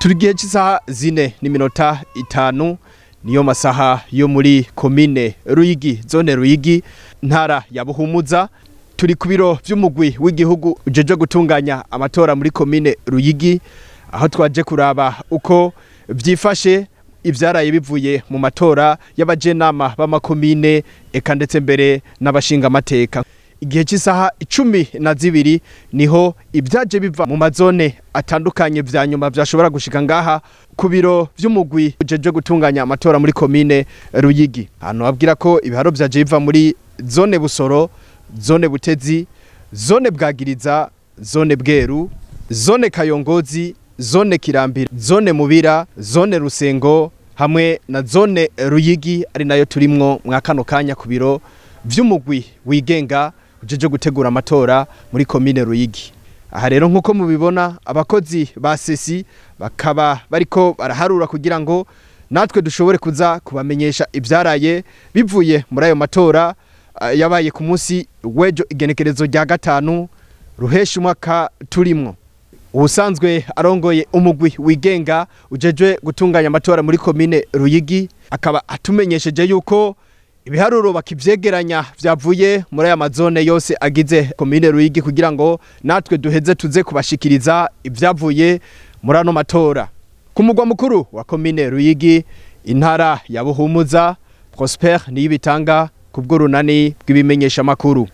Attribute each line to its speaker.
Speaker 1: Turi gihe cy'isaha 4:05, niyo masaha yo muri komine Ruyigi, zone Ruyigi, ntara ya Buhumuza. Turi ku biro vy'umugwi w'igihugu ujeje gutunganya amatora muri komine Ruyigi, aho twaje kuraba uko vyifashe ivyaraye bivuye mu matora y'abajenama b'amakomine, eka ndetse mbere n'abashinga amateka. Igihe cy'isaha 12 niho ibyaje biva mu mazone atandukanye vya nyuma vyashobora gushika ngaha ku biro vy'umugwi ujeje gutunganya amatora muri komine Ruyigi. Hano babwira ko ibiharo vyaje biva muri zone Busoro, zone Butezi, zone Bwagiriza, zone Bweru, zone Kayongozi, zone Kirambira, zone Mubira, zone Rusengo hamwe na zone Ruyigi, ari nayo turimwo mwa kano kanya ku biro vy'umugwi wigenga ujeje gutegura amatora muri komine Ruyigi. Aha rero, nkuko mubibona, abakozi ba CECI bakaba bariko baraharura kugira ngo natwe dushobore kuza kubamenyesha ivyaraye bivuye muri ayo matora yabaye ku munsi w'ejo, igenekerezo rya 5 Ruheshi umwaka turimwo. Ubusanzwe arongoye umugwi wigenga ujejwe gutunganya amatora muri komine Ruyigi akaba atumenyesheje yuko ibiharuro bakivyegeranya vyavuye muri aya mazone yose agize komine Ruyigi, kugira ngo natwe duheze tuze kubashikiriza ivyavuye muri ano matora. Ku mugwa mukuru wa komine Ruyigi, intara ya Buhumuza, Prosper Niyibitanga kubw'urunani bw'ibimenyesha makuru.